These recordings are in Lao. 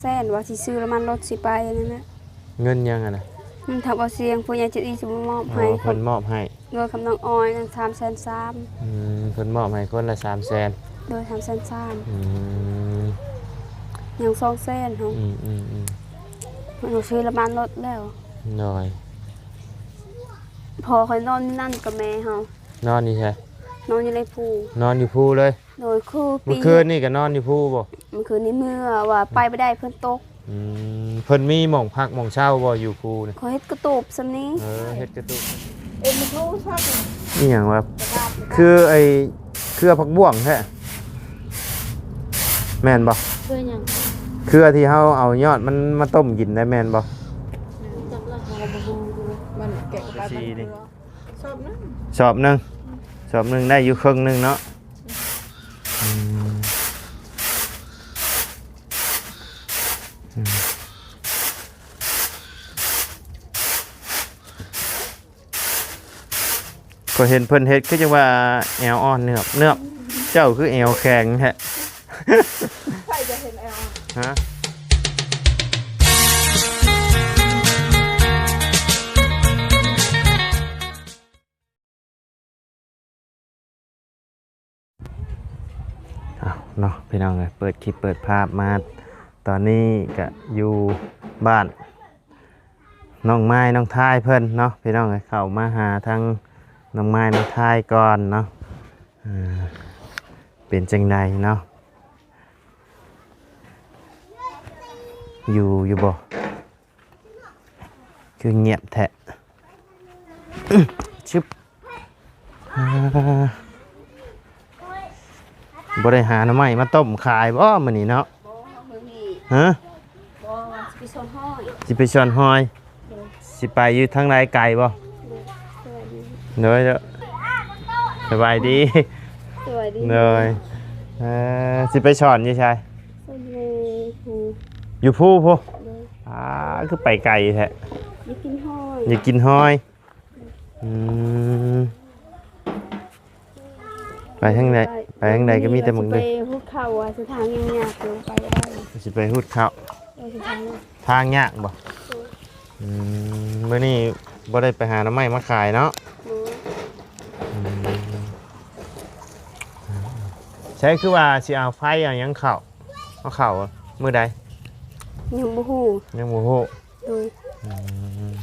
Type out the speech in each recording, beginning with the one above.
ແສນ ວ່າຊິຊື້ນ້ຳມັນລົດຊິໄປນັ້ນນະ. ເງິນຫຍັງຫັ້ນນະ? ເງິນທາງບໍ່ສຽງ ຜູ້ໃຫຍ່ໃຈດີຊິມອບໃຫ້. ອໍ ເພິ່ນມອບໃຫ້. ໂດຍ ຄຳນ້ອງອອຍນັ້ນ ສາມແສນສາມ. ອືມ ເພິ່ນມອບໃຫ້ຄົນລະສາມແສນ. ໂດຍ ສາມແສນສາມ. ອືມ ຍັງສອງແສນເຮົາ. ອືມໆໆ ເພິ່ນເອົາຊື້ນ້ຳມັນລົດແລ້ວ. ໂດຍ ພໍ່ຂ້ອຍນອນຢູ່ນັ້ນກັບແມ່ເຮົາ. ນອນຢູ່ໃສ? ນອນຢູ່ໃນພູ. ນອນຢູ່ພູເລີຍ? ໂດຍ ຄືປີ ມື້ຄືນນີ້ກໍນອນຢູ່ພູບໍ່? ມື້ຄືນນີ້ເມື່ອວ່າໄປບໍ່ໄດ້ ຝົນຕົກ. ອືມ ເພິ່ນມີໝ່ອງພັກໝ່ອງເຊົາບໍ່ຢູ່ພູນີ້? ເຂົາເຮັດກະຕູບສ່ຳນີ້. ເອີ ເຮັດກະຕູບ. ເອັນ ມັນຮູ້ຊອກ ອີ່ຫຍັງວະ? ຄືໄອ້ເຄືອຜັກບ້ວງແທ້ ແມ່ນບໍ່? ເຄືອຫຍັງ? ເຄືອທີ່ເຮົາເອົາຍອດມັນມາຕົ້ມກິນໄດ້ແມ່ນບໍ່? ຈັກລະ ເຮົາກໍບໍ່ຮູ້. ມັນແກະປານນັ້ນ. ສອບໜຶ່ງ ສອບໜຶ່ງ ສອບໜຶ່ງໄດ້ຢູ່ເຄິ່ງໜຶ່ງເນາະ. ອືມ ອືມ ຂ້ອຍເຫັນເພິ່ນເຮັດຄືຈັ່ງວ່າແອວອ່ອນເໜືອບເໜືອບ ເຈົ້າຄືແອວແຂງແທ້. ໃຜຈະເຫັນແອວອ່ອນ? ຮະ? ເອົາເນາະ ພີ່ນ້ອງເອີຍ ເປີດຄລິບເປີດພາບມາ ຕອນນີ້ກະຢູ່ບ້ານນ້ອງມາຍນ້ອງທາຍເພິ່ນເນາະ ພີ່ນ້ອງເອີຍ ເຂົ້າມາຫາທາງນ້ອງມາຍນ້ອງທາຍກ່ອນເນາະ. ເອີ ເປັນຈັ່ງໃດເນາະ ຢູ່ ຢູ່ບໍ່? ຄືງຽບແທ້. ຊຶບ ອ່າ ບໍ່ໄດ້ຫາໜໍ່ໄມ້ມາຕົ້ມຂາຍບໍ່ມື້ນີ້ເນາະ? ບໍ່ ມື້ນີ້ ຮະ? ບໍ່ ວ່າຊິໄປຊ່ອນຫອຍ. ຊິໄປຊ່ອນຫອຍ? ໂດຍ. ຊິໄປຢູ່ທາງໃດ ໄກບໍ່? ໂດຍ. ໂດຍ ໂດຍ ສະບາຍດີ. ສະບາຍດີ. ໂດຍ. ເອີ ຊິໄປຊ່ອນຢູ່ໃສ? ຊ່ອນຢູ່ພູ. ຢູ່ພູພຸ້ນ? ໂດຍ. ອ່າ ຄືໄປໄກແທ້. ຢາກກິນຫອຍ. ຢາກກິນຫອຍ. ອືມ ໄປທາງໃດ ໄປທາງໃດກໍມີແຕ່ໝາກ ຊິໄປຫຸດເຂົ້າ ວ່າເສັ້ນທາງຍາກໆ ໄປບໍ່ໄດ້. ຊິໄປຫຸດເຂົ້າ. ເອີ ເສັ້ນທາງຍາກ. ທາງຍາກບໍ່? ໂດຍ. ອືມ ມື້ນີ້ບໍ່ໄດ້ໄປຫາໜໍ່ໄມ້ມາຂາຍເນາະ? ໂດຍ. ອືມ ໃສ ຄືວ່າຊິເອົາໄຟເອົາຫຍັງເຂົ້າ ເອົາເຂົ້າມື້ໃດ? ຍັງບໍ່ຮູ້. ຍັງບໍ່ຮູ້. ໂດຍ. ອືມ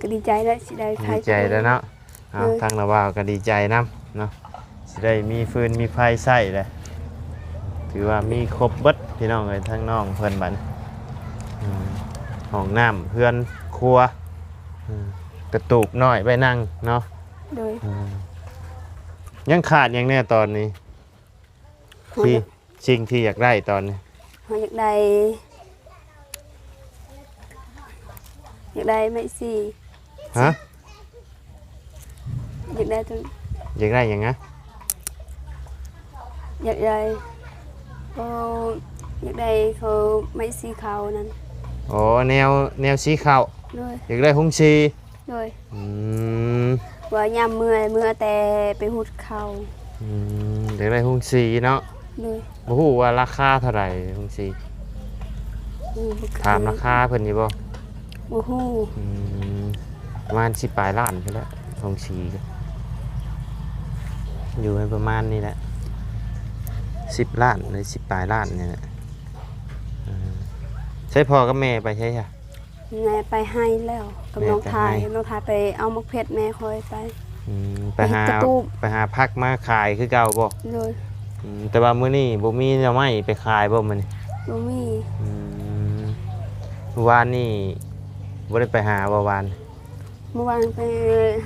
ກໍດີໃຈແຫຼະ ຊິໄດ້ໄຟ. ດີໃຈແລ້ວເນາະ. ເອົາ ໂດຍ. ທາງລາວບ່າວກໍດີໃຈນຳເນາະ ຊິໄດ້ມີຟືນມີໄຟໃຊ້ແຫຼະ ຖືວ່າມີຄົບເບິດ ພີ່ນ້ອງເອີຍ ທາງນ້ອງເພິ່ນບັດນີ້. ອືມ ຫ້ອງນ້ຳ ເຮືອນຄົວ ອືມ ກະຕູບນ້ອຍໄວ້ນັ່ງເນາະ. ໂດຍ. ອືມ ຍັງຂາດຫຍັງແດ່ຕອນນີ້? ທີ່ ສິ່ງທີ່ຢາກໄດ້ຕອນນີ້? ເຮົາຢາກໄດ້ ຢາກໄດ້ໄມ້ສີ. ຮະ? ຢາກໄດ້ຕົວ ຢາກໄດ້ຫຍັງນະ? ຢາກໄດ້ ເຂົາ ຢາກໄດ້ເຂົາໄມ້ສີຂາວນັ້ນ. ອໍ ແນວ ແນວສີຂາວ. ໂດຍ. ຢາກໄດ້ໂຮງສີ. ໂດຍ. ອືມ ວ່າຍາມເມື່ອຍ ເມື່ອແຕ່ໄປຫຸດເຂົ້າ. ອືມ ຢາກໄດ້ໂຮງສີເນາະ. ໂດຍ. ບໍ່ຮູ້ວ່າລາຄາເທົ່າໃດໂຮງສີ? ອືມ ຖາມລາຄາເພິ່ນຢູ່ບໍ່? ບໍ່ຮູ້. ອືມ ປະມານສິບປາຍລ້ານພຸ້ນແຫຼະ ໂຮງສີ ຢູ່ໃນປະມານນີ້ແຫຼະ ສິບລ້ານ ຫຼື ສິບປາຍລ້ານນີ້ແຫຼະ. ເອີ ໃສພໍ່ກັບແມ່ໄປໃສຊະ? ແມ່ໄປໄຮ່ແລ້ວ ກັບນ້ອງທາຍ. ນ້ອງທາຍໄປເອົາໝາກເຜັດ ແມ່ຂ້ອຍໄປ. ອືມ ໄປຫາ ໄປຫາຜັກມາຂາຍຄືເກົ່າບໍ່? ໂດຍ. ອືມ ແຕ່ວ່າມື້ນີ້ບໍ່ມີໜໍ່ໄມ້ໄປຂາຍບໍ່ມື້ນີ້? ບໍ່ມີ. ອືມ ວານນີ້ບໍ່ໄດ້ໄປຫາບໍ່ວານ? ເມື່ອວານໄປ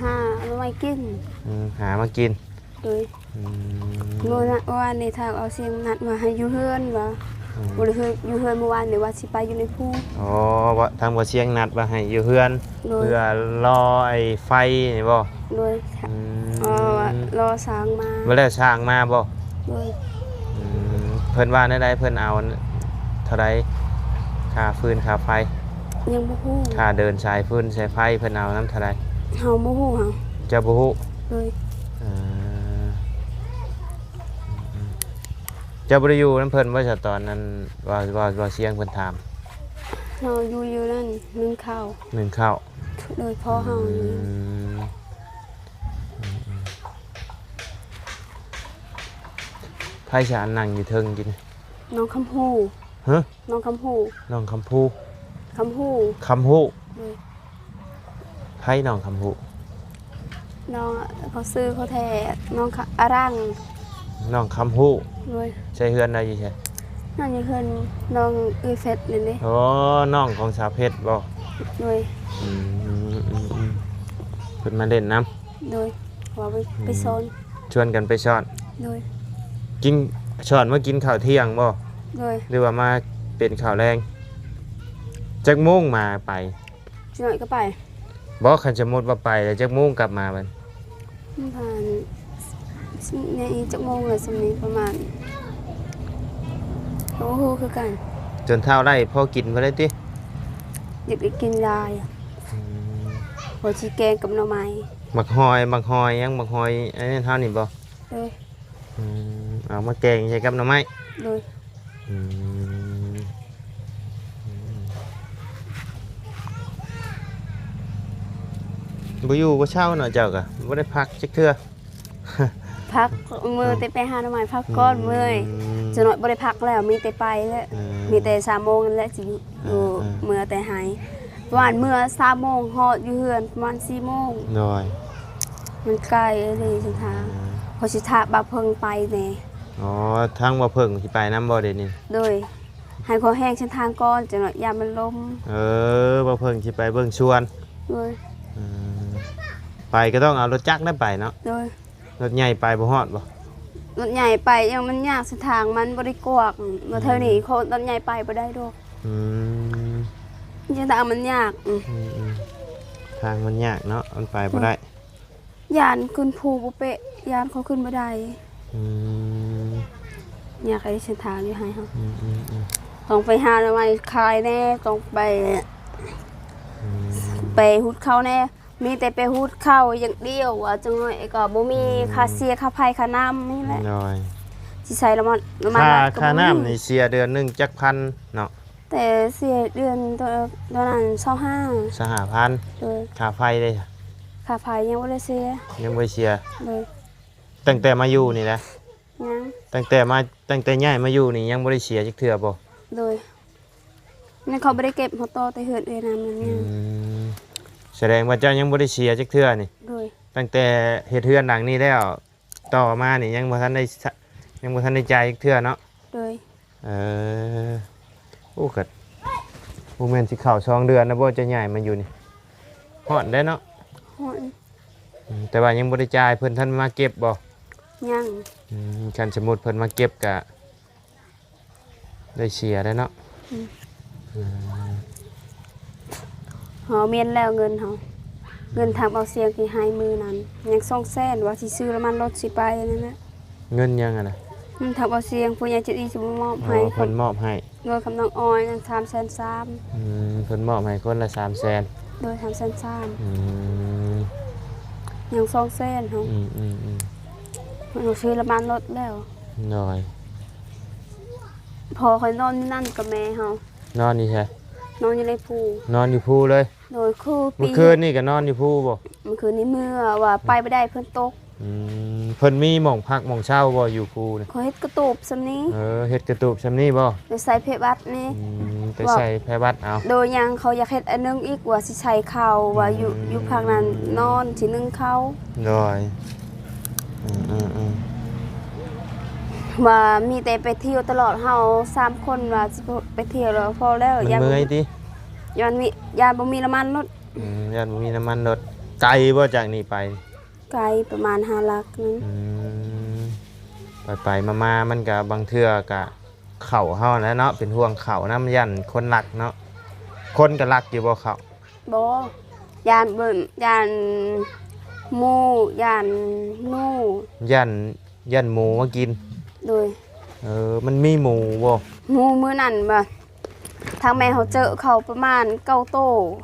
ຫາໜໍ່ໄມ້ກິນ. ອືມ ຫາມາກິນ. ໂດຍ. ອືມ ມື້ນະ ວານນີ້ທາງເອົາສຽງນັດວ່າໃຫ້ຢູ່ເຮືອນວ່າ. ອືມ ບໍ່ໄດ້ຢູ່ເຮືອນ ມື້ວານນີ້ວ່າຊິໄປຢູ່ໃນພູ. ອໍ ວ່າທາງບໍ່ສຽງນັດວ່າໃຫ້ຢູ່ເຮືອນ. ໂດຍ. ເພື່ອລໍໄອ້ໄຟນີ້ບໍ່? ໂດຍ. ອືມ ອໍ ວ່າລໍຊ່າງມາ ບໍ່ແລ້ວຊ່າງມາບໍ່? ໂດຍ. ອືມ ເພິ່ນວ່າແນວໃດ? ເພິ່ນເອົາເທົ່າໃດ ຄ່າຟືນຄ່າໄຟ? ຍັງບໍ່ຮູ້. ຄ່າເດີນສາຍຟືນສາຍໄຟ ເພິ່ນເອົານຳເທົ່າໃດ? ເຮົາບໍ່ຮູ້. ເຈົ້າບໍ່ຮູ້? ໂດຍ. ເອີ ເຈົ້າບໍ່ໄດ້ຢູ່ນຳເພິ່ນບໍ່ຊະ ຕອນນັ້ນ ວ່າ ວ່າ ວ່າສຽງເພິ່ນຖາມ? ເຮົາຢູ່ ຢູ່ນັ້ນ ໜຶ້ງເຂົ້າ ໜຶ້ງເຂົ້າ ໂດຍພໍ່ເຮົາ ອືມ ໃຜຊະອັນນັ່ງຢູ່ເທິງກິນ? ນ້ອງຄຳຮູ້ ຮະ? ນ້ອງຄຳຮູ້ ນ້ອງຄຳພູ ຄຳຮູ້ ຄຳຮູ້ ໂດຍ ໃຜນ້ອງຄຳຮູ້? ນ້ອງ ເຂົາຊື່ເຂົາແທ້ ນ້ອງ ອາລັງ ນ້ອງຄຳຮູ້ ໂດຍ ໃຊ້ເຮືອນລາວຢູ່ໃສ? ນອນຢູ່ເຮືອນນ້ອງເອື້ອຍເພັດນັ້ນເດ້ ອໍ ນ້ອງຂອງສາວເພັດບໍ່? ໂດຍ ອືມ ເພິ່ນມາຫຼິ້ນນຳ ໂດຍ ວ່າໄປ ອືມ ໄປສອນ ຊວນກັນໄປສອນ ໂດຍ ກິນ ສອນມາກິນເຂົ້າທ່ຽງບໍ່? ໂດຍ ຫຼືວ່າມາເປັນເຂົ້າແລງ? ຈັກໂມງມາໄປ? ຈັກໜ້ອຍກໍໄປ ບໍ່ ຄັນສົມມຸດວ່າໄປແລ້ວຈັກໂມງກັບມາບັດ? ປະມານ ນີ້ຈັກໂມງລະ ສ່ຳນີ້ປະມານ ບໍ່ຮູ້ຄືກັນ ຈົນເທົ່າໄດ້ພໍກິນພຸ້ນແຫຼະຕິ? ຢາກໄດ້ກິນຫຼາຍ ອືມ ພໍຊິແກງກັບໜໍ່ໄມ້ ໝາກຫອຍ ໝາກຫອຍຫຍັງ ໝາກຫອຍອັນນັ້ນເຮົານີ້ບໍ່? ໂດຍ ອືມ ເອົາມາແກງໃສ່ກັບໜໍ່ໄມ້ ໂດຍ ອືມ ບໍ່ຢູ່ບໍ່ເຊົາເນາະ ເຈົ້າກະບໍ່ໄດ້ພັກຈັກເທື່ອ ພັກ ເມື່ອແຕ່ໄປຫາໜໍ່ໄມ້ ພັກກ່ອນ ເມື່ອຍ ອືມ ຈະໜ້ອຍບໍ່ໄດ້ພັກແລ້ວ ມີແຕ່ໄປແລ້ວ ເອີ ມີແຕ່ສາມໂມງນັ້ນແຫຼະຊິຢູ່ ເອີ ເອີ ເມື່ອແຕ່ໄຮ່ ປະມານເມື່ອສາມໂມງ ຮອດຢູ່ເຮືອນປະມານສີ່ໂມງ ໂດຍ ມັນໄກເລີຍເສັ້ນທາງ ເອີ ເພາະຊິຖ້າບ່າວເພິ່ງໄປແດ່ ອໍ ທາງບ່າວເພິ່ງຊິໄປນຳບໍ່ດຽວນີ້? ໂດຍ ໃຫ້ເຂົາແຫ້ງເສັ້ນທາງກ່ອນ ຈັກໜ້ອຍຢ້ານມັນລົມ ເອີ ບ່າວເພິ່ງຊິໄປເບິ່ງສວນ ໂດຍ ເອີ ໄປກໍຕ້ອງເອົາລົດຈັກໄດ້ໄປເນາະ ໂດຍ ລົດໃຫຍ່ໄປບໍ່ຮອດບໍ່? ລົດໃຫຍ່ໄປຍັງມັນຍາກ ເສັ້ນທາງມັນບໍ່ໄດ້ກວ້າງ ມາເທື່ອນີ້ ອືມ ໂຄດລົດໃຫຍ່ໄປບໍ່ໄດ້ດອກ ອືມ ເສັ້ນທາງມັນຍາກ ອືມ ອືມໆ ທາງມັນຍາກເນາະ ມັນໄປບໍ່ໄດ້ ອືມ ຢ້ານຂຶ້ນພູບໍ່ເປະ ຢ້ານເຂົາຂຶ້ນບໍ່ໄດ້ ອືມ ຍາກໄອ້ເສັ້ນທາງຢູ່ໄຮ່ເຮົາ ອືມໆໆ ຕ້ອງໄປຫາໜໍ່ໄມ້ຂາຍແດ່ ຕ້ອງໄປ ອືມ ໄປຫຸດເຂົ້າແດ່ ມີແຕ່ໄປຫຸດເຂົ້າຢ່າງດຽວ ວ່າຈັ່ງໜ້ອຍກໍບໍ່ມີ ອືມ ຄ່າເສຍຄ່າໄຟຄ່ານ້ຳນີ້ແຫຼະ ໂດຍ ຊິໃຊ້ລະມັດ ລະມັດ ຄ່າ ຄ່ານ້ຳນີ້ເສຍເດືອນໜຶ່ງຈັກພັນເນາະ? ແຕ່ເສຍເດືອນ ຕອນ ຕອນນັ້ນຊາວຫ້າ ຊາວຫ້າພັນ ໂດຍ ຄ່າໄຟເດ້? ຄ່າໄຟຍັງບໍ່ໄດ້ເສຍ ຍັງບໍ່ໄດ້ເສຍ ໂດຍ ຕັ້ງແຕ່ມາຢູ່ນີ້ນະ? ຍັງ ຕັ້ງແຕ່ມາ ຕັ້ງແຕ່ຍ້າຍມາຢູ່ນີ້ຍັງບໍ່ໄດ້ເສຍຈັກເທື່ອບໍ່? ໂດຍ ຍັງເຂົາບໍ່ໄດ້ເກັບ ເຮົາຕໍ່ແຕ່ເຮືອນເອື້ອຍນຳນັ້ນ ອືມ ສະແດງວ່າເຈົ້າຍັງບໍ່ໄດ້ເສຍຈັກເທື່ອນີ້? ໂດຍ ຕັ້ງແຕ່ເຮັດເຮືອນຫຼັງນີ້ແລ້ວ ຕໍ່ມານີ້ຍັງບໍ່ທັນໄດ້ ຍັງບໍ່ທັນໄດ້ຈ່າຍຈັກເທື່ອເນາະ? ໂດຍ ເອີ ໂອ້ ກໍບໍ່ແມ່ນຊິເຂົ້າສອງເດືອນແລ້ວບໍ່ ຈະຍ້າຍມາຢູ່ນີ້? ຮ້ອນແດ່ເນາະ? ຮ້ອນ ອືມ ແຕ່ວ່າຍັງບໍ່ໄດ້ຈ່າຍ ເພິ່ນທັນມາເກັບບໍ່? ຍັງ ອືມ ຄັນສົມມຸດເພິ່ນມາເກັບກະ ໄດ້ເສຍແລ້ວເນາະ ອືມ ອືມ ເຮົາແມ່ນແລ້ວເງິນເຮົາ ເງິນທາງເບົາຊຽງທີ່ໃຫ້ມື້ນັ້ນ ຍັງສອງແສນ ວ່າຊິຊື້ນ້ຳມັນລົດຊິໄປນັ້ນແຫຼະ ເງິນຫຍັງຫັ້ນນະ? ເງິນທາງເບົາຊຽງ ຜູ້ໃຫຍ່ໃຈດີຊິມາມອບໃຫ້ ອໍ ເພິ່ນມອບໃຫ້ ໂດຍ ກັບນ້ອງອອຍນັ້ນ ສາມແສນສາມ ອືມ ເພິ່ນມອບໃຫ້ຄົນລະສາມແສນ ໂດຍ ສາມແສນສາມ ອືມ ຍັງສອງແສນເຮົາ ອືມໆໆ ເພິ່ນເອົາຊື້ນ້ຳມັນລົດແລ້ວ ໂດຍ ພໍ່ຂ້ອຍນອນຢູ່ນັ້ນກັບແມ່ເຮົາ ນອນຢູ່ໃສ? ນອນຢູ່ໃນພູ ນອນຢູ່ພູເລີຍ? ໂດຍ ຄືປີ ມື້ຄືນນີ້ກໍນອນຢູ່ພູບໍ່? ມື້ຄືນນີ້ເມື່ອວ່າໄປບໍ່ໄດ້ ເພິ່ນຕົກ ອືມ ເພິ່ນມີໝ່ອງພັກໝ່ອງເຊົາບໍ່ຢູ່ພູນີ້? ເຂົາເຮັດກະຕູບສ່ຳນີ້ ເອີ ເຮັດກະຕູບສ່ຳນີ້ບໍ່? ໂດຍ ໃສ່ແພບັດນີ້ ອືມ ໄປໃສ່ແພບັດເອົາ ໂດຍ ຍັງເຂົາຢາກເຮັດອັນໜຶ່ງອີກ ວ່າຊິໃສ່ເຂົ້າ ວ່າຢູ່ ອືມ ຢູ່ພາກນັ້ນນອນ ຊິໜຶ້ງເຂົ້າ ໂດຍ ອືມໆໆ ວ່າມີແຕ່ໄປທ່ຽວຕະຫຼອດ ເຮົາສາມຄົນວ່າຊິໄປທ່ຽວແລ້ວ ພໍແລ້ວ ມັນເມື່ອຍຕິ ຢ້ານມີ ຢ້ານບໍ່ມີນ້ຳມັນລົດ ອືມ ຢ້ານບໍ່ມີນ້ຳມັນລົດ ໄກບໍ່ຈາກນີ້ໄປ? ໄກ ປະມານຫ້າຫຼັກໜຶ່ງ ອືມ ໄປໆມາໆ ມັນກະບາງເທື່ອກະເຂົ້າເຮົາແຫຼະເນາະ ເປັນຫ່ວງເຂົ້ານຳ ຢ້ານຄົນລັກເນາະ ຄົນກະລັກຢູ່ບໍ່ເຂົ້າ? ບໍ່ ຢ້ານເບິ່ງ ຢ້ານໝູ່ ຢ້ານໜູ ຢ້ານ ຢ້ານໝູມາກິນ ໂດຍ ເອີ ມັນມີໝູບໍ່? ໝູມື້ນັ້ນບໍ່ ທາງແມ່ເຮົາເຈີເຂົາປະມານເກົ້າໂຕ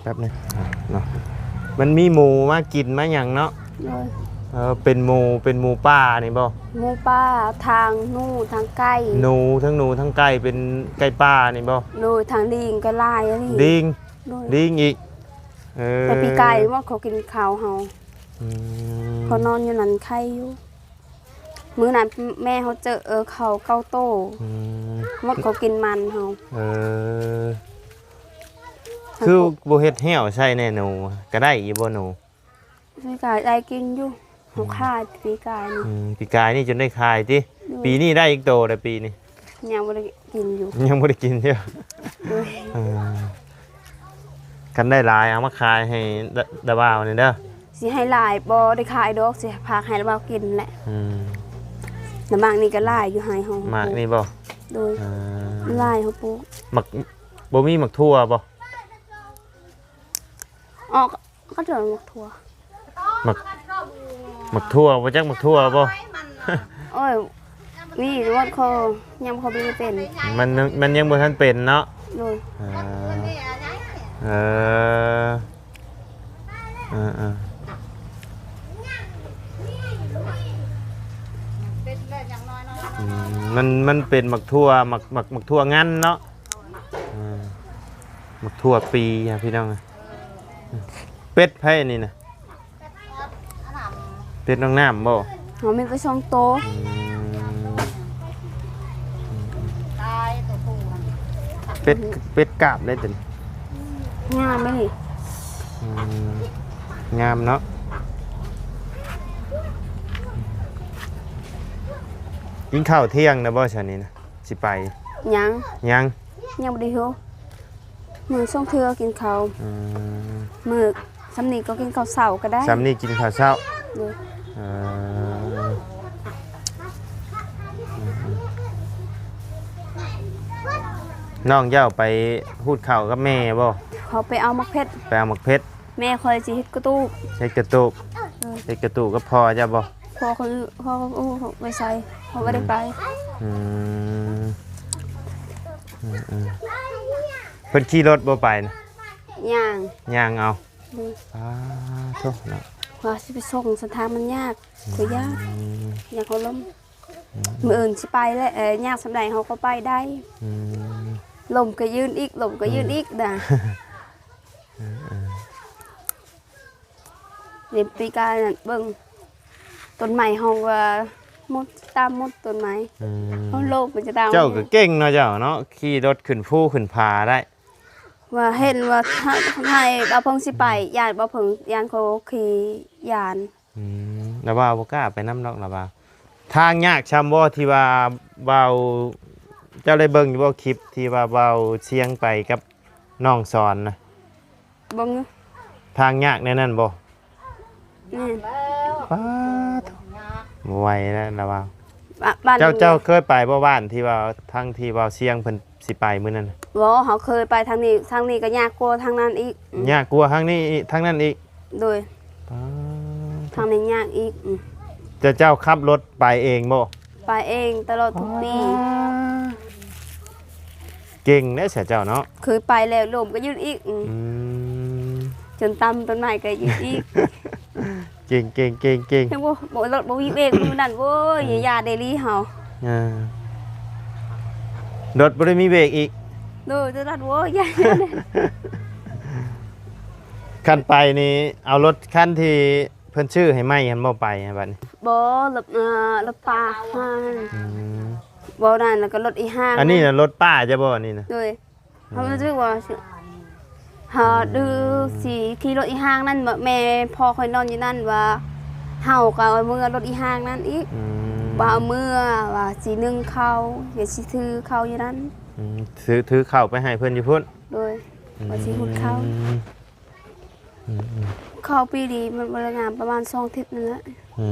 ແປັບໜຶ່ງເນາະ ມັນມີໝູມາກິນມາຫຍັງເນາະ ໂດຍ ເອີ ເປັນໝູ ເປັນໝູປ່ານີ້ບໍ່? ໝູປ່າ ທັງໜູ ທັງໄກ່ ໜູ ທັງໜູ ທັງໄກ່ ເປັນໄກ່ປ່ານີ້ບໍ່? ໂດຍ ທັງລີງກໍຫຼາຍອີ່ຫຼີ ລີງ ໂດຍ ລີງອີກ ເອີ ແຕ່ປີກາຍໝົດເຂົາກິນເຂົ້າເຮົາ ອືມ ເຂົານອນຢູ່ນັ້ນໄຂ່ຢູ່ ມື້ນັ້ນແມ່ເຮົາເຈີເຂົາເກົ້າໂຕ ອືມ ໝົດເຂົາກິນມັນເຮົາ ເອີ ຄືບໍ່ເຮັດແຮ້ວໃສ່ແດ່ໜູ ກະໄດ້ຢູ່ບໍ່ໜູ? ປີກາຍໄດ້ກິນຢູ່ ເຮົາຂາຍປີກາຍນີ້ ອືມ ປີກາຍນີ້ຈົນໄດ້ຂາຍຕິ? ໂດຍ ປີນີ້ໄດ້ຈັກໂຕແລ້ວປີນີ້? ຍັງບໍ່ໄດ້ກິນຢູ່ ຍັງບໍ່ໄດ້ກິນຢູ່ ໂດຍ ເອີ ຄັນໄດ້ຫຼາຍເອົາມາຂາຍໃຫ້ດາ ດາບ່າວນີ້ເດີ ຊິໃຫ້ຫຼາຍບໍ່ໄດ້ຂາຍດອກ ຊິຝາກໃຫ້ລາວກິນແຫຼະ ອືມ ແລ້ວໝາກນີ້ກໍຫຼາຍຢູ່ໄຮ່ເຮົາ ໝາກນີ້ບໍ່? ໂດຍ ເອີ ຫຼາຍເຮົາປູກ ໝາກ ບໍ່ມີໝາກຖົ່ວບໍ່? ອອກ ກໍຈະໝາກຖົ່ວ ໝາກ ໝາກຖົ່ວ ບໍ່ຈັກໝາກຖົ່ວບໍ່? ໂອ້ຍ ມີໝົດ ເຂົາຍັງບໍ່ເປັນ ມັນ ມັນຍັງບໍ່ທັນເປັນເນາະ ໂດຍ ເອີ ເອີ ເອີ ເອີ ອືມ ມັນ ມັນເປັນໝາກຖົ່ວ ໝາກ ໝາກ ໝາກຖົ່ວງັນເນາະ ເອີ ໝາກຖົ່ວປີນະພີ່ນ້ອງ ເປັດໃຜອັນນີ້ນະ? ເປັດນ້ອງນ້ຳບໍ່? ເຮົາມີໄປສອງໂຕ ອືມ ເປັດ ເປັດກາບໄດ້ຕົວນີ້ ງາມເດ້ນີ້ ອືມ ງາມເນາະ ກິນເຂົ້າທ່ຽງແລ້ວບໍ່ຊະນີ້ນະ? ຊິໄປ ຍັງ ຍັງ ຍັງບໍ່ໄດ້ໂທ ມື້ສອງເທື່ອກິນເຂົ້າ ອືມ ມື້ຊ່ຳນີ້ກໍກິນເຂົ້າເຊົ້າກໍໄດ້ ຊ່ຳນີ້ກິນເຂົ້າເຊົ້າ ໂດຍ ເອີ ອືມ ນ້ອງເຈົ້າໄປຮູດເຂົ້າກັບແມ່ບໍ່? ເຂົາໄປເອົາໝາກເຜັດ ໄປເອົາໝາກເຜັດ ແມ່ຂ້ອຍຊິເຮັດກະຕູບ ເຮັດກະຕູບ ເອີ ເຮັດກະຕູບກັບພໍ່ເຈົ້າບໍ່? ພໍ່ຂ້ອຍ ພໍ່ຂ້ອຍໄປໃສ ຂ້ອຍບໍ່ໄດ້ໄປ ອືມ ອືມ ເພິ່ນຂີ່ລົດບໍ່ໄປນະ? ຍ່າງ ຍ່າງເອົາ ອືມ ອາໂທ້ເນາະ ວ່າຊິໄປສົ່ງ ສັນທາງມັນຍາກ ອືມ ກໍຍາກ ອືມ ຍາກເຂົາລົ້ມ ອືມ ມື້ອື່ນຊິໄປແຫຼະ ເອີ ຍາກສ່ຳໃດເຮົາກໍໄປໄດ້ ອືມ ລົ້ມກໍຢືນອີກ ລົ້ມກໍຢືນອີກ ອືມ ນະ ເອີ ເອີ ເດືອນປີກາຍນັ້ນເບິ່ງ ຕົ້ນໄມ້ເຮົາວ່າໝົດ ຕາມໝົດຕົ້ນໄມ້ ອືມ ເຮົາໂລບມັນຈະຕາມ ເຈົ້າກໍເກັ່ງເນາະ ເຈົ້າເນາະ ຂີ່ລົດຂຶ້ນພູຂຶ້ນຜາໄດ້ ວ່າເຫັນວ່າ ໃຫ້ ໃຫ້ບ່າວເພິ່ງຊິໄປ ອືມ ຢ້ານບ່າວເພິ່ງ ຢ້ານເຂົາຂີ້ຢ້ານ ອືມ ລາວວ່າບໍ່ກ້າໄປນຳດອກ ລາວວ່າ ທາງຍາກຊ່ຳບໍ່ ທີ່ວ່າບ່າວ ເຈົ້າໄດ້ເບິ່ງຢູ່ບໍ່ ຄລິບທີ່ວ່າບ່າວຊຽງໄປກັບນ້ອງສອນນະ? ເບິ່ງຢູ່ ທາງຍາກແນວນັ້ນບໍ່? ແມ່ນ ປາດໂທ້ ບໍ່ໄຫວແລ້ວລາວວ່າ ບ້ານ ເຈົ້າ ເຈົ້າເຄີຍໄປບໍ່ ບ້ານທີ່ວ່າ ທາງທີ່ບ່າວຊຽງເພິ່ນຊິໄປມື້ນັ້ນ? ບໍ່ ເຮົາເຄີຍໄປທາງນີ້ ທາງນີ້ກໍຍາກກວ່າທາງນັ້ນອີກ ອືມ ຍາກກວ່າທາງນີ້ອີກ ທາງນັ້ນອີກ ໂດຍ ປາດ ທາງນີ້ຍາກອີກ ອືມ ເຈົ້າ ເຈົ້າຂັບລົດໄປເອງບໍ່? ໄປເອງຕະຫຼອດທຸກປີ ປາດ ເກັ່ງເດ້ຊະເຈົ້າເນາະ ເຄີຍໄປແລ້ວ ລົ້ມກໍຢືນອີກ ອືມ ອືມ ຈົນຕຳຕົ້ນໄມ້ກໍຢືນອີກ ເກັ່ງ ເກັ່ງ ເກັ່ງ ເກັ່ງ ຍັງບໍ່ ບໍ່ ລົດບໍ່ມີເບຣກມື້ນັ້ນ ໂອ້ຍ ອືມ ຢ່າເດລີເຮົາ ເອີ ລົດບໍ່ໄດ້ມີເບຣກອີກ ໂດຍ ໂດຍ ລົດ ໂອ້ຍ ຢ່າ ຄັນໄປນີ້ ເອົາລົດຄັນທີ່ເພິ່ນຊື້ໃຫ້ໃໝ່ຫັ້ນບໍ່ ໄປບັດນີ້? ບໍ່ ລົດ ເອີ ລົດປ້າຫັ້ນ ອືມ ບໍ່ນັ້ນ ແລ້ວກໍລົດອີ່ຫ້າງ ອັນນີ້ນະ ລົດປ້າເຈົ້າບໍ່ ອັນນີ້ນະ? ໂດຍ ເຮົາຮູ້ສຶກວ່າ ເຮົາ ອືມ ດື້ຊິຂີ່ລົດອີ່ຫ້າງນັ້ນ ແມ່ພໍ່ຂ້ອຍນອນຢູ່ນັ້ນ ວ່າເຮົາກໍເອົາເມືອລົດອີ່ຫ້າງນັ້ນອີກ ອືມ ວ່າເອົາເມືອ ວ່າຊິໜຶ້ງເຂົ້າ ວ່າຊິຖືເຂົ້າຢູ່ນັ້ນ ອືມ ຖື ຖືເຂົ້າໄປໃຫ້ເພິ່ນຢູ່ພຸ້ນ ໂດຍ ອືມ ວ່າຊິຫຸດເຂົ້າ ອືມ ອືມ ເຂົ້າປີນີ້ມັນບໍ່ໄດ້ງາມ ປະມານສອງທິດນັ້ນແຫຼະ ອື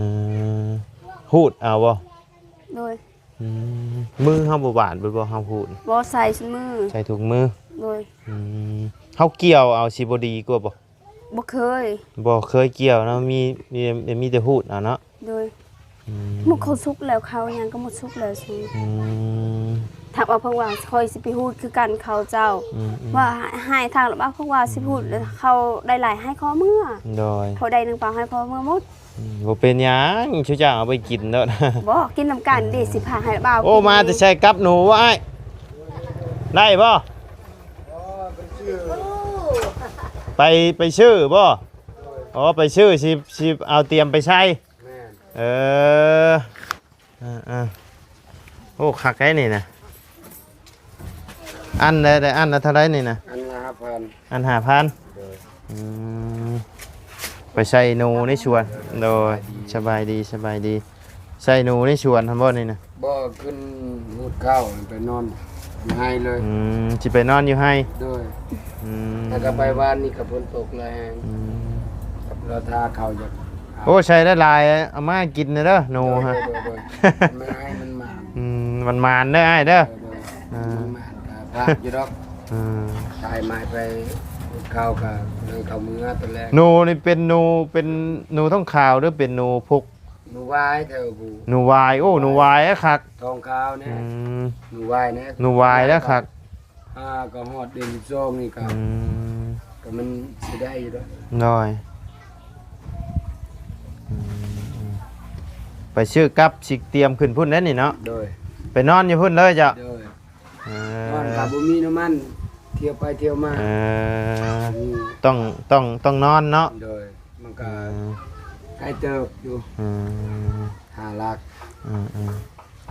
ມ ຫູດເອົາບໍ່? ໂດຍ ອືມ ມືເຮົາບໍ່ບາດບໍ່ ເຮົາຫູດ? ບໍ່ ໃສ່ຊຸມື້ ໃສ່ທຸກມື້ ໂດຍ ອືມ ເຮົາກ່ຽວເອົາຊິບໍ່ດີກວ່າບໍ່? ບໍ່ເຄີຍ ບໍ່ເຄີຍກ່ຽວເນາະ ມີ ມີ ມີແຕ່ຫູດເອົາເນາະ ໂດຍ ອືມ ໝົດເຂົ້າສຸກແລ້ວ ເຂົ້າຫຍັງກໍໝົດສຸກແລ້ວຊິ ອືມ ຖ້າວ່າເພິ່ນວ່າຂ້ອຍຊິໄປຫູດຄືກັນເຂົ້າເຈົ້າ ອືມໆ ວ່າໃຫ້ທາງລະບາເພິ່ນວ່າ ອືມ ຊິຫູດ ເຂົ້າໄດ້ຫຼາຍໃຫ້ຂໍເມືອ ໂດຍ ເຂົ້າໄດ້ໜຶ່ງປາວໃຫ້ຂໍເມືອໝົດ ອືມ ບໍ່ເປັນຫຍັງ ຊຸເຈົ້າເອົາໄປກິນໂລດ. ບໍ່ ກິນນຳກັນເດ້ ຊິພາໃຫ້ບ່າວ ໂອ້ ກິນ ມາແຕ່ໃສກັບໜູບໍ່ອ້າຍ? ໄດ້ບໍ່? ໄປ ໄປຊື້ບໍ່? ອໍ ໄປຊື້ ຊິ ຊິເອົາຕຽມໄປໃສ່. ແມ່ນ ເອີ ເອີ ເອີ ໂອ້ ຄັກໄດ໋ນີ້ນະ. ອັນໃດ ໄດ້ອັນລະເທົ່າໃດນີ້ນະ? ອັນລະຫ້າພັນ. ອັນຫ້າພັນ. ໂດຍ ອືມ ໄປໃສ່ໜູໃນສວນ. ໂດຍ ສະບາຍດີ ສະບາຍດີ. ໃສ່ໜູໃນສວນຫັ້ນບໍ່ນີ້ນະ? ບໍ່ ຂຶ້ນຫູດເຂົ້າໄປນອນຢູ່ໄຮ່ເລີຍ. ອືມ ຊິໄປນອນຢູ່ໄຮ່. ໂດຍ ອືມ ແລ້ວກໍໄປວານນີ້ກໍຝົນຕົກແຮງ. ອືມ ລາວຖ້າເຂົ້າຢາກ ໂອ້ ໃສ່ຫຼາຍໆ ເອົາມາໃຫ້ກິນແດ່ເດີ ໜູ ໂດຍ ຮະ ໂດຍ ໂດຍ ມັນໃຫ້ມັນໝານ. ອືມ ມັນໝານເດີອ້າຍເດີ. ໂດຍ ໂດຍ ເອີ ມັນໝານກໍພາດຢູ່ດອກ. ເອີ ຂາຍໄມ້ໄປ ເຂົ້າກໍເລີຍເຂົ້າເມືອຕອນແລກ. ໜູນີ້ເປັນໜູ ເປັນໜູທ້ອງຂາວ ຫຼືເປັນໜູພຸກ? ໜູວາຍແຖວຜູ້ ໜູວາຍ. ໂອ້ ໜູວາຍ ໜູວາຍຄັກ ທ້ອງຂາວແນ່. ອືມ ໜູວາຍແນ່ ໜູວາຍແລ້ວຄັກ. ອ່າ ກໍຮອດເດືອນສິບສອງນີ້ກໍ ອືມ ກໍມັນຊິໄດ້ຢູ່ດອກ. ໂດຍ ອືມ ໄປຊື້ກັບ ຊິຕຽມຂຶ້ນພຸ້ນແລ້ວນີ້ເນາະ. ໂດຍ ໄປນອນຢູ່ພຸ້ນເລີຍເຈົ້າ. ໂດຍ ເອີ ນອນກໍບໍ່ມີນ້ຳມັນ ທ່ຽວໄປທ່ຽວມາ. ເອີ ອືມ ຕ້ອງ ຕ້ອງ ຕ້ອງນອນເນາະ. ໂດຍ ມັນກໍ ເອີ ໄກເຕີບຢູ່. ອືມ ຫ້າຫຼັກ. ເອີ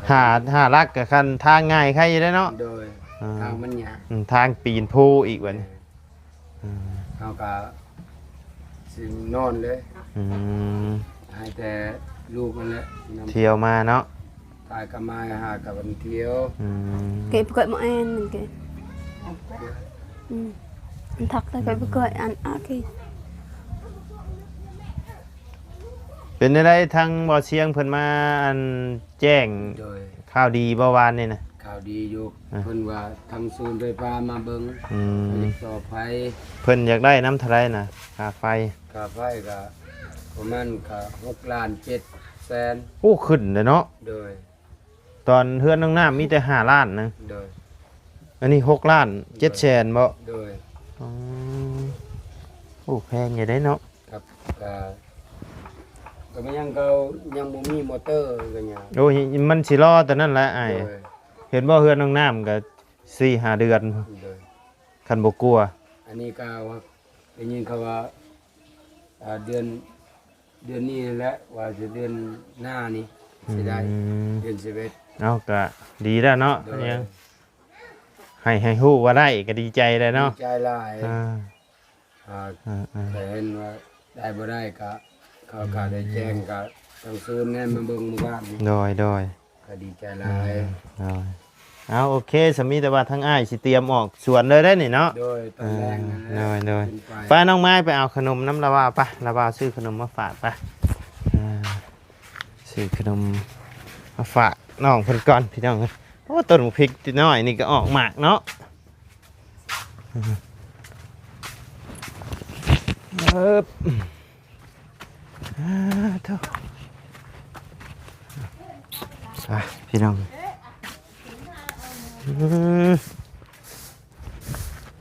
ໆ ຫ້າ ຫ້າຫຼັກກໍຄັນທາງງ່າຍໄຄຢູ່ເດ້ເນາະ. ໂດຍ ອ່າ ທາງມັນຍາກ. ອືມ ທາງປີນພູອີກບັດນີ້. ເອີ ເຮົາກໍຊິນອນເລີຍ. ອືມ ໃຫ້ແຕ່ລູກນັ້ນແຫຼະນຳ ທ່ຽວມາເນາະ. ຖ້າກັບມາຫາກັບວັນທ່ຽວ. ອືມ ເກັບກໍມາແອນມັນເກັບ. ອືມ ມັນທັກໄດ້ກໍບໍ່ເຄີຍອັນອາກີ. ເປັນແນວໃດ ທາງບໍ່ຊຽງເພິ່ນມາອັນແຈ້ງ ໂດຍ ຂ່າວດີບໍ່ວານນີ້ນະ? ຂ່າວດີຢູ່. ອ່າ ເພິ່ນວ່າທາງສູນໄຟຟ້າມາເບິ່ງ. ອືມ ຢາກຕໍ່ໄຟ. ເພິ່ນຢາກໄດ້ນຳເທົ່າໃດນະ ຄ່າໄຟ? ຄ່າໄຟກໍປະມານກໍຫົກລ້ານເຈັດແສນ. ໂອ້ ຂຶ້ນເດ້ເນາະ. ໂດຍ ຕອນເຮືອນນ້ອງນ້ຳມີແຕ່ຫ້າລ້ານນະ. ໂດຍ ອັນນີ້ຫົກລ້ານເຈັດແສນບໍ? ໂດຍ ອໍ ໂອ້ ແພງຢູ່ເດ້ເນາະ. ຄັບ ກະ ກະມັນຍັງ ເຂົາຍັງບໍ່ມີມໍເຕີ ກະຫຍັງ. ໂອ້ຍ ມັນຊິລໍແຕ່ນັ້ນແຫຼະອ້າຍ. ໂດຍ ເຫັນບໍ່ ເຮືອນນ້ອງນ້ຳກະສີ່ຫ້າເດືອນ. ໂດຍ ຄັນບໍ່ກົວ. ອັນນີ້ກະວ່າ ໄດ້ຍິນເຂົາວ່າ ອ່າ ເດືອນ ເດືອນນີ້ແຫຼະ ວ່າຊິເດືອນໜ້ານີ້ ອືມ ຊິໄດ້ ເດືອນສິບເອັດ. ເອົາ ກະດີແລ້ວເນາະ. ໂດຍ ຍັງ ໃຫ້ ໃຫ້ຮູ້ວ່າໄດ້ກໍດີໃຈແລ້ວເນາະ. ດີໃຈຫຼາຍ. ອ່າ ອ່າ ອ່າໆ ແຕ່ເຫັນວ່າໄດ້ບໍ່ໄດ້ກໍ ເຂົາກໍໄດ້ແຈ້ງ ອືມ ກໍທາງສູນແມ່ນມາເບິ່ງມື້ວານນີ້. ໂດຍ ໂດຍ ກໍດີໃຈຫຼາຍ. ອືມ ໂດຍ ເອົາ ໂອເຄ ສະມີແຕ່ວ່າທາງອ້າຍຊິຕຽມອອກສວນເລີຍໄດ໋ນີ້ເນາະ. ໂດຍ ຕອນແລງນັ້ນແຫຼະ. ອ່າ ໂດຍ ໂດຍ ຂຶ້ນໄປ. ໄປ ນ້ອງໄມ້ ໄປເອົາຂະໜົມນຳລາວາວ ໄປ ລາວາວຊື້ຂະໜົມມາຝາກ ໄປ ອ່າ ຊື້ຂະໜົມມາຝາກນ້ອງເພິ່ນກ່ອນ ພີ່ນ້ອງເອີຍ. ໂອ້ ຕົ້ນບັກພິກນ້ອຍນີ້ກໍອອກໝາກເນາະ. ເອີບ ອ່າ ໂທ້ ອ່ະ ພີ່ນ້ອງ ອືມ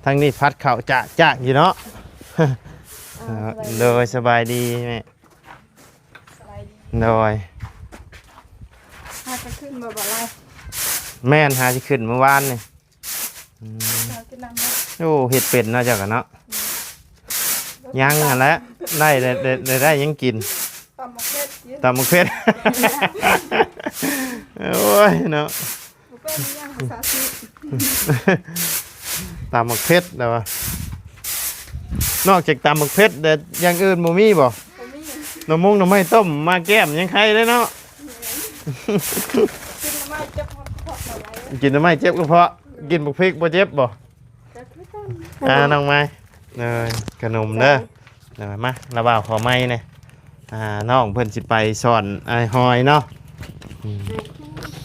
ທາງນີ້ພັດເຂົ້າຈາກໆຢູ່ເນາະ. ອ່າ ໂດຍ ສະບາຍດີແມ່. ສະບາຍດີ. ໂດຍ ຫາຈະຂຶ້ນມາບໍ່ຫຼາຍ. ແມ່ນ ຫາຊິຂຶ້ນມື້ວານນີ້. ອືມ ເຈົ້າກິນນ້ຳເນາະ. ໂອ້ ເຮັດເປັນເນາະເຈົ້າກະເນາະ. ອືມ ຍັງຫັ້ນແຫຼະ ໄດ້ ໄດ້ ໄດ້ ໄດ້ຫຍັງກິນ? ຕຳໝາກເຜັດກິນ. ຕຳໝາກເຜັດ. ໂອ້ຍເນາະ ບໍ່ເປັນຫຍັງ ສາທິດ. ຕຳໝາກເຜັດແລ້ວວ່າ ນອກຈາກຕຳໝາກເຜັດແລ້ວ ຢ່າງອື່ນບໍ່ມີບໍ່? ບໍ່ມີ. ໜໍ່ມົງໜໍ່ໄມ້ຕົ້ມມາແກ້ມຍັງໄຄເດ້ເນາະ. ແມ່ນ ກິນໜໍ່ໄມ້ເຈັບກະເພາະ ໜໍ່ໄມ້ ກິນໜໍ່ໄມ້ເຈັບກະເພາະ. ກິນບັກພິກບໍ່ເຈັບບໍ່? ຈັກຄືກັນ. ອ່າ ນ້ອງໄມ້ ເອີ ຂະໜົມເດີ. ເດີ ມາ ລາວາວຂໍໄມ້ແດ່. ອ່າ ນ້ອງເພິ່ນຊິໄປສອນອ້າຍຫອຍເນາະ. ອືມ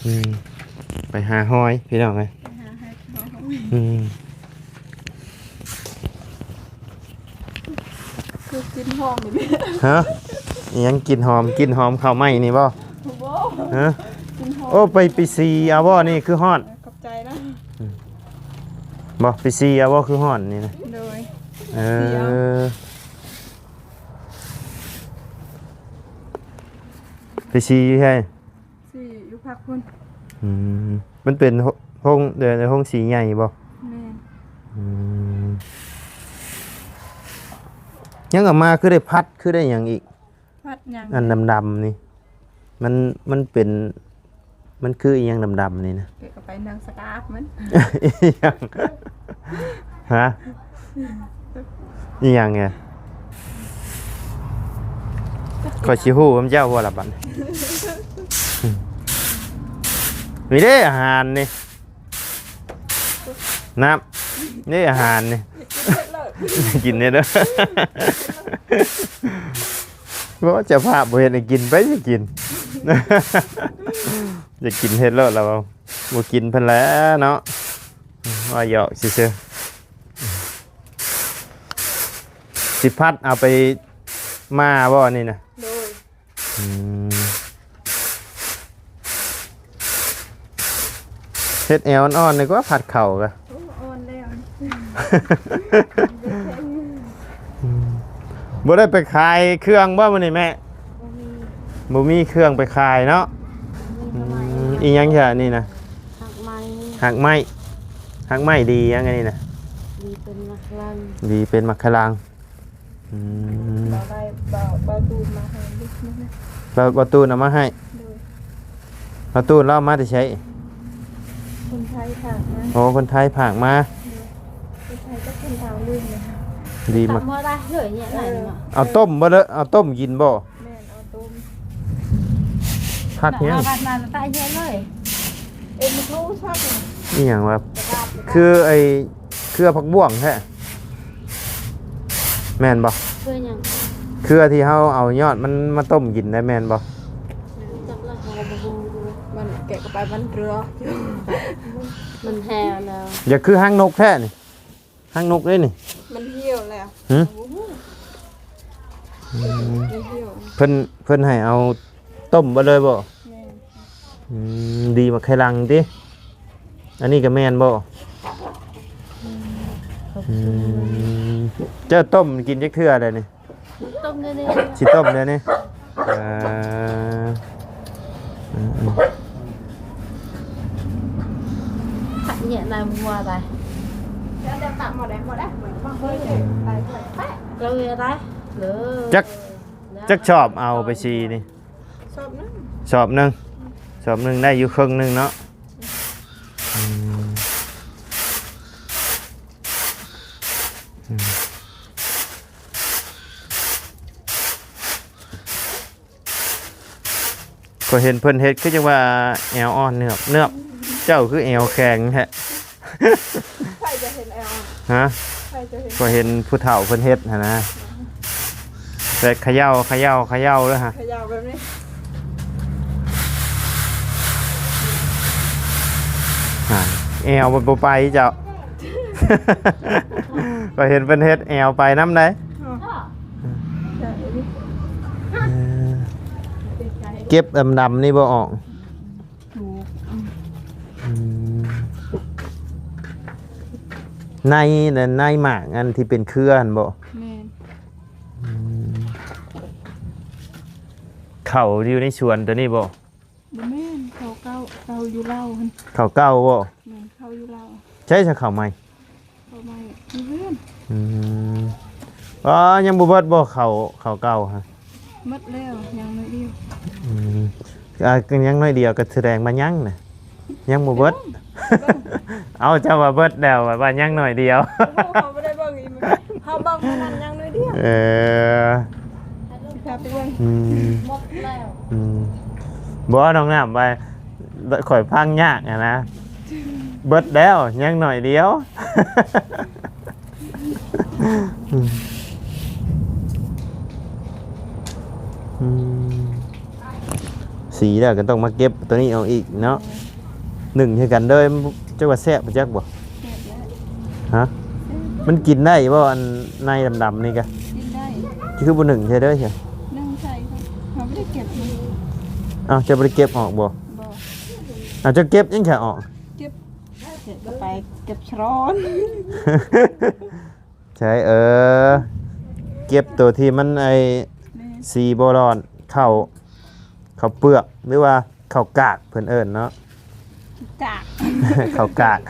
ອືມ ໄປຫາຫອຍ ພີ່ນ້ອງເອີຍ. ໄປຫາຫອຍ. ອືມ ຄືກິ່ນຫອມນີ້. ຮະ? ອີ່ຫຍັງກິ່ນຫອມ? ກິ່ນຫອມເຂົ້າໄມ້ນີ້ບໍ່? ບໍ່. ຮະ? ກິ່ນຫອມ. ໂອ້ ໄປ ໄປສີເອົາບໍ່? ນີ້ຄືຮ້ອນ. ຂອບໃຈນະ. ອືມ ບໍ່ ໄປສີເອົາບໍ່? ຄືຮ້ອນນີ້ນະ. ໂດຍ. ເອີ ສີເອົາ. ອໍ ໄປສີຢູ່ໃສ? ສີຢູ່ພັກພຸ້ນ. ອືມ ມັນເປັນໂຮ- ໂຮງ ເອີ ໂຮງສີໃຫຍ່ບໍ່? ແມ່ນ. ອືມ ຍັງເອົາມາຄືໄດ້ພັດ ຄືໄດ້ຫຍັງອີກ? ພັດຫຍັງ? ອັນດຳໆນີ້ ມັນ ມັນເປັນ ມັນຄືອີຫຍັງດຳໆນີ້ນະ? ເກັບເອົາໄປໜັງສະກາບມັນ. ອີຫຍັງ? ຮະ? ອີຫຍັງແດ່? ຂ້ອຍຊິຮູ້ນຳເຈົ້າບໍ່ລະບັດນີ້? ນີ້ເດ້ອາຫານນີ້ ນ້ຳ ນີ້ອາຫານນີ້ ກິນເດີ. ບໍ່ ເຈົ້າພາບບໍ່ເຮັດໃຫ້ກິນ ໃຜຊິກິນ? ຢາກກິນເຮັດໂລດລະເວົ້າ. ບໍ່ກິນເພິ່ນແຫຼະເນາະ ວ່າຫຍອກຊື່ໆ. ຊິພັດເອົາໄປມາບໍ່ນີ້ນະ? ໂດຍ. ອືມ ເຮັດແອວອ່ອນໆ ດີກວ່າ ຜັດເຂົ້າກະ. ໂອ້ ອ່ອນແລ້ວ. ອືມ ບໍ່ໄດ້ໄປຂາຍເຄື່ອງບໍ່ມື້ນີ້ແມ່? ບໍ່ມີ ບໍ່ມີເຄື່ອງໄປຂາຍເນາະ. ບໍ່ມີ. ອືມ ອີຫຍັງຊະອັນນີ້ນະ? ຮາກໄມ້ ຮາກໄມ້ ຮາກໄມ້ດີຫຍັງອັນນີ້ນະ? ດີເປັນໝາກຝຣັ່ງ ດີເປັນໝາກຝຣັ່ງ. ອືມ ບ່າວໄດ້ ບ່າວ ບ່າວຕູນມາໃຫ້. ບ່າວ ບ່າວຕູນເອົາມາໃຫ້. ໂດຍ. ບ່າວຕູນລາວເອົາມາແຕ່ໃສ? ຄົນໄທຝາກມາ. ໂອ້ ຄົນໄທຝາກມາ. ໂດຍ. ຄົນໄທກັບຄົນລາວລືມເລີຍ. ດີມາກ. ບໍ່ໄດ້ເລີຍ ເຮັດຫຍັງເນາະ. ເອີ ເອົາຕົ້ມບໍ່ເດີ ເອົາຕົ້ມກິນບໍ່? ແມ່ນ ເອົາຕົ້ມ. ຜັກຫຍັງ? ເອົາມາແຕ່ເຮັດເລີຍ. ເອັນ ອີຫຍັງວະ? ຄືໄອ້ ເຄືອຜັກບ້ວງແທ້ ແມ່ນບໍ່? ເຄືອຫຍັງ? ເຄືອທີ່ເຮົາເອົາຍອດມັນມາຕົ້ມກິນໄດ້ແມ່ນບໍ່? ຈັກລະ ເຮົາກໍບໍ່ຮູ້. ມັນແກະເຂົ້າໄປມັນເຫຼືອ ມັນແຫ້ງແລ້ວ. ຢ່າຄືຫາງນົກແທ້ນີ້ ຫາງນົກເດ້ນີ້. ມັນຫ່ຽວແລ້ວ. ຫື? ບໍ່ຮູ້. ອືມ ມັນຫ່ຽວ. ເພິ່ນ ເພິ່ນໃຫ້ເອົາຕົ້ມເບິດເລີຍບໍ່? ແມ່ນ. ອືມ ດີໝາກໄຂ່ຫຼັງຕິ? ອັນນີ້ກໍແມ່ນບໍ່? ແມ່ນ. ອືມ ເຈົ້າຕົ້ມກິນຈັກເທື່ອແລ້ວນີ້? ຕົ້ມແນວນີ້ ຊິຕົ້ມແນວນີ້. ເອີ ອືມໆ ເນຍນາຍບໍ່ວ່າໄປ. ເຈົ້າເຮັດໄດ້ເລີຍ. ຈັກ ຈັກຊອບເອົາໄປສີນີ້? ຊອບໜຶ່ງ ຊອບໜຶ່ງ ຊອບໜຶ່ງໄດ້ຢູ່ເຄິ່ງໜຶ່ງເນາະ. ອືມ ອືມ ຂ້ອຍເຫັນເພິ່ນເຮັດຄືຈັ່ງວ່າແອວອ່ອນເໜືອບໆ ເຈົ້າຄືແອວແຂງແທ້. ໃຜຈະເຫັນແອວອ່ອນ? ຮະ? ໃຜຈະເຫັນ? ຂ້ອຍເຫັນຜູ້ເຖົ້າເພິ່ນເຮັດຫັ້ນນະ. ແຕ່ຂະເຍົາ ຂະເຍົາ ຂະເຍົາເດີຮະ ຂະເຍົາແບບນີ້. ຫັ້ນ ແອວມັນບໍ່ໄປເຈົ້າ. ຂ້ອຍເຫັນເພິ່ນເຮັດແອວໄປນຳໃດ. ເອີ ເກັບດຳໆນີ້ບໍ່ອອກ. ອືມ ໃນ ໃນໝາກອັນທີ່ເປັນເຄືອຫັ້ນບໍ່? ແມ່ນ. ອືມ ເຂົ້າຢູ່ໃນສວນຕົວນີ້ບໍ່? ບໍ່ແມ່ນ ເຂົ້າເກົ່າ ເຂົ້າຢູ່ລາວຫັ້ນ. ເຂົ້າເກົ່າບໍ່? ແມ່ນ ເຂົ້າຢູ່ລາວ. ໃຊ້ຊະເຂົ້າໃໝ່? ເຂົ້າໃໝ່ຢູ່ເຮືອນ. ອືມ ອໍ ຍັງບໍ່ເບິດບໍ່ ເຂົ້າ ເຂົ້າເກົ່າຮະ? ໝົດແລ້ວ ຍັງໜ້ອຍດຽວ. ອືມ ອ່າ ຍັງໜ້ອຍດຽວກໍສະແດງວ່າຍັງນະ ຍັງບໍ່ເບິດ. ເອົ້າ ເຈົ້າວ່າເບິດແລ້ວ ວ່າຍັງໜ້ອຍດຽວ. ໂອ້ ເຮົາບໍ່ໄດ້ເບິ່ງອີກ ເຮົາເບິ່ງມື້ນັ້ນຍັງໜ້ອຍດຽວ. ເອີ ຊິພາໄປເບິ່ງ. ອືມ ໝົດແລ້ວ. ອືມ ບໍ່ ນ້ອງນ້ຳວ່າ ຂ້ອຍຟັງຍາກຫັ້ນນະ ເບິດແລ້ວ ຍັງໜ້ອຍດຽວ. ອືມ ອືມ ສີແລ້ວກໍຕ້ອງມາເກັບຕົວນີ້ເອົາອີກເນາະ. ໜຶ້ງໃສ່ກັນເດີ ຈັກວ່າແຊບບໍ່ຈັກບໍ່? ແຊບແລ້ວ. ຮະ? ແຊບ. ມັນກິນໄດ້ບໍ່ ອັນໃນດຳໆນີ້ກະ? ກິນໄດ້. ຄືບໍ່ໜຶ້ງໃສ່ເດີ? ໜຶ້ງໃສ່ ເຮົາບໍ່ໄດ້ເກັບ. ເອົ້າ ເຈົ້າບໍ່ໄດ້ເກັບອອກບໍ່? ບໍ່. ເອົ້າ ເຈົ້າເກັບຫຍັງຈະອອກ? ເກັບ ເກັບໄປ ເກັບສະຫຼອນ. ໃຊ່ ເອີ ເກັບໂຕທີ່ມັນ ໄອ້ ແມ່ນ ສີບໍ່ຫຼອດ ເຂົ້າ ເ ເຂົ້າເປືອກ ຫຼືວ່າເຂົ້າກາກ ເພິ່ນເອີ້ນເນາະ ກາກ ເຂົ້າກາກ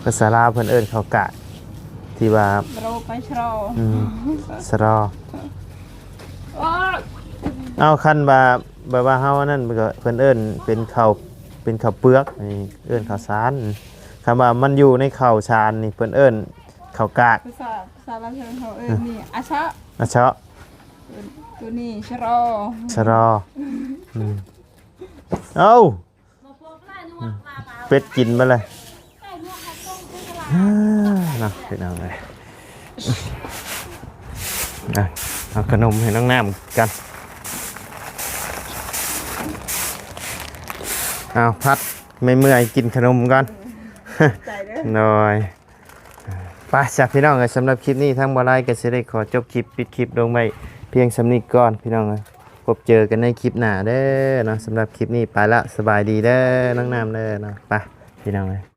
ພາສາລາວເພິ່ນເອີ້ນເຂົ້າກາກ ທີ່ວ່າ ໂຣໄປຊະລໍ ອືມ ຊະລໍ ໂອ້ຍ ເອົາ ຄັນວ່າ ແບບວ່າເຮົາອັນນັ້ນ ເພິ່ນກໍ ເພິ່ນເອີ້ນເປັນເຂົ້າ ເປັນເຂົ້າເປືອກ ນີ້ເອີ້ນເຂົ້າສານ ຄັນວ່າມັນຢູ່ໃນເຂົ້າສານນີ້ ເພິ່ນເອີ້ນເຂົ້າກາກ ພາສາ ພາສາລາວເຮົາເອີ້ນນີ້ ອາຊະ ອາຊະ ໂຕນີ້ຊະລໍ ຊະລໍ ອືມ ເອົາ ເປັດກິນໄປເລີຍ ເນາະ ພີ່ນ້ອງເອີຍ ອ່ະ ເອົາຂະໜົມໃຫ້ນ້ອງນ້ຳກັນ ເອົາ ພັກເມື່ອຍໆ ກິນຂະໜົມກ່ອນ ໃຈເດີ ໂດຍ ໄປຊະພີ່ນ້ອງເອີຍ ສຳລັບຄລິບນີ້ທາງບໍ່ລາຍກໍຊິໄດ້ຂໍຈົບຄລິບ ປິດຄລິບລົງໄວ້ພຽງສ່ຳນີ້ກ່ອນພີ່ນ້ອງເອີຍ ພົບເຈີກັນໃນຄລິບໜ້າເດີເນາະ ສຳລັບຄລິບນີ້ໄປລະ ສະບາຍດີເດີ ນ້ອງນ້ຳເດີເນາະ ໄປພີ່ນ້ອງເອີຍ.